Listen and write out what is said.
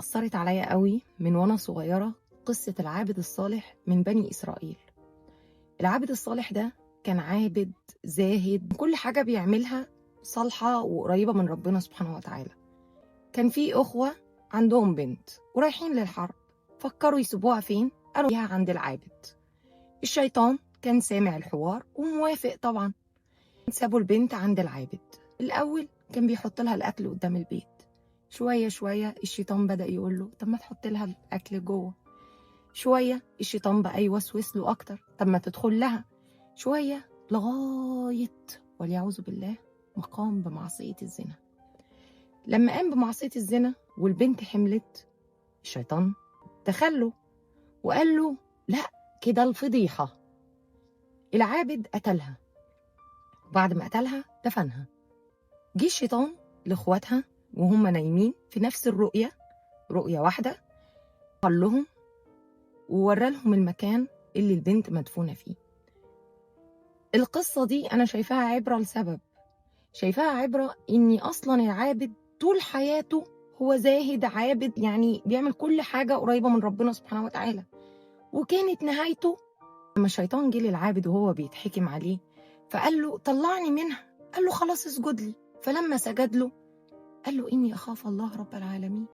أثرت عليا قوي من وأنا صغيرة، قصة العابد الصالح من بني إسرائيل. العابد الصالح ده كان عابد زاهد، كل حاجة بيعملها صالحة وقريبة من ربنا سبحانه وتعالى. كان في أخوة عندهم بنت ورايحين للحرب، فكروا يسيبوها فين؟ قالوا ليها عند العابد. الشيطان كان سامع الحوار وموافق طبعا. سابوا البنت عند العابد. الأول كان بيحط لها الأكل قدام البيت، شوية شوية الشيطان بدأ يقول له طب ما تحط لها الأكل جوه. شوية الشيطان بقى يوسوس له أكتر، طب ما تدخل لها. شوية لغاية والعياذ بالله مقام بمعصية الزنا. لما قام بمعصية الزنا والبنت حملت، الشيطان دخله وقال له لا كده الفضيحة. العابد قتلها، بعد ما قتلها دفنها. جه الشيطان لاخواتها وهم نايمين في نفس الرؤية، رؤية واحدة، قال لهم وورى لهم المكان اللي البنت مدفونة فيه. القصة دي أنا شايفاها عبرة لسبب، شايفاها عبرة إني أصلا العابد طول حياته هو زاهد عابد، يعني بيعمل كل حاجة قريبة من ربنا سبحانه وتعالى، وكانت نهايته لما الشيطان جه للعابد وهو بيتحكم عليه فقال له طلعني منها، قال له خلاص اسجد لي. فلما سجد له قال له إني أخاف الله رب العالمين.